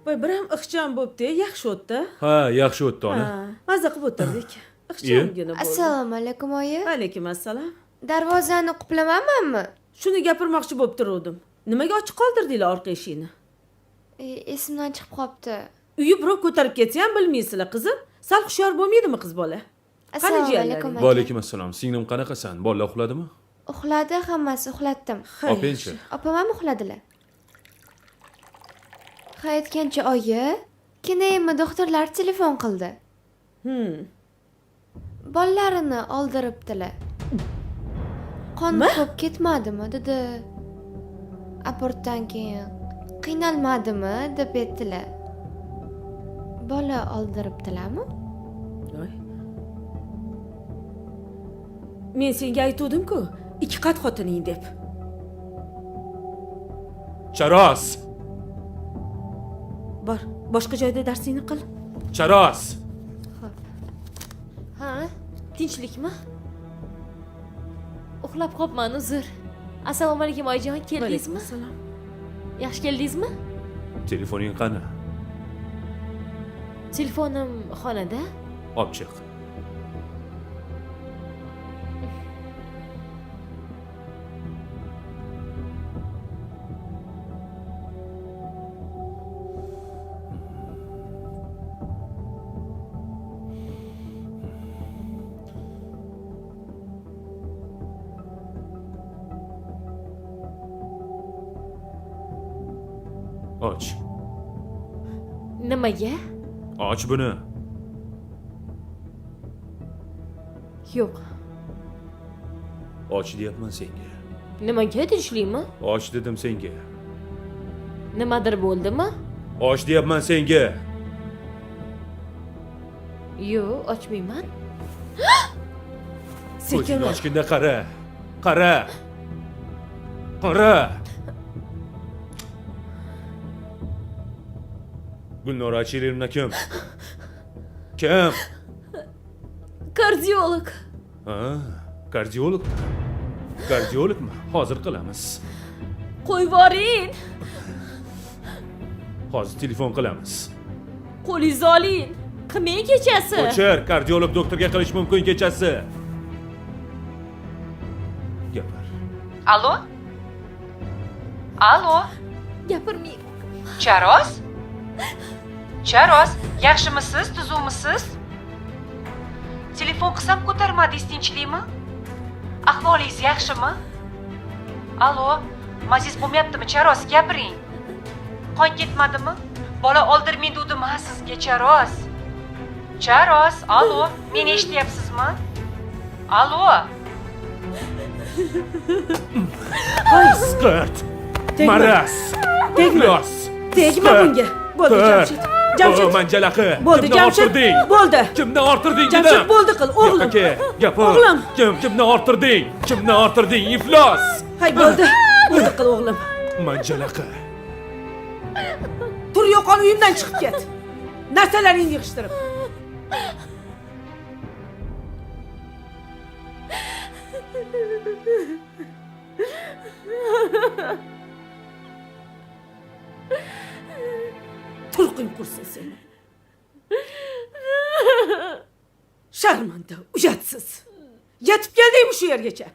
Voy, biram ixcham bo'pti, yaxshi o'tdi. Ha, yaxshi o'tdi ona. Ha, maza qilib o'tirdik. Ixchamgina bo'ldi. Assalomu alaykum, oyi. Alaykum assalom. Darvozani quplamanmi? Shuni gapirmoqchi bo'lib turuvdim. Nimaga ochiq qoldirdinglar orqa eshikni? Esimdan chiqib qolibdi. Uyi birov ko'tarib ketsa ham bilmaysizlar, qizim. Sal hushyor bo'lmaydimi qiz bola? Assalomu jiyanlaring? alaykum, Va aka. alaykum assalom. Singlim, qanaqasan? Bolalar uxladimi? Uxladi, hammasi uxlatdim. Opangchi? Opam ham uxladilar. Ha, aytgancha, oyi, kinayimni doktorlar telefon qildi. Bolalarini oldiribdilar. Qon ko'p ketmadimi dedi. Abortdan keyin qiynalmadimi deb aytdilar. Bola oldiribdilarmi? Voy. Men senga aytuvdim-ku, ikki qat xotining deb. Charos! Bor, boshqa joyda darsingni qil. Charos! Xo'p. Ha, tinchlikmi? Uxlab qolibman, uzr. Assalomu alaykum, oyijon, keldingizmi? Assalom. Yaxshi keldingizmi? Telefoning qani? Telefonim xonada. Olib chiq. Och. Nimaga? Och buni. Yo'q. Och deyapman senga. Nimaga, tinchlikmi? Och dedim senga. Nimadir bo'ldimi? Och deyapman senga. Yo'q, ochmayman. Sekin. Ko'zingni ochganda qara. Qara. Qara. Gulnora Achilevna kim? Kim? Kardiolog. Ha, kardiologmi? Kardiologmi? Hozir qilamiz. Qo'yib yuboring. Hozir telefon qilamiz. Qo'lingizni oling. Qilmang kechasi. O'chir, kardiolog doktorga qilish mumkin kechasi. Gapir. Allo? Allo? Gapirmang. Charos? Charos, yaxshimisiz, tuzukmisiz? Telefon qilsam ko'tarmadingiz, tinchlikmi? Ahvolingiz yaxshimi? Allo, maziz bo'lmayaptimi, Charos, gapiring. Qon ketmadimi? Bola oldirmang dedim ha sizga, Charos. Charos, allo, meni eshityapsizmi? Allo? Isqirt. Tegma. Maraz. Tegma. Iflos. Tegma bunga. Bo'ldi, Jamshid. Jamshid. Manjalaqi. Bo'ldi, Kimni Jamshid. orttirding? Bo'ldi. Kimni orttirding Jamshid, dedim? bo'ldi qil, o'g'lim. Aka, gapir. O'g'lim. Kim kimni orttirding? Kimni orttirding? Iflos. Hay, bo'ldi. Bo'ldi qil, o'g'lim. Manjalaqi. Tur, yo'qol, uyimdan chiqib ket. Narsalaringni yig'ishtirib. Turqing qursin seni. Sharmanda, uyatsiz. Yetib keldingmi shu yergacha?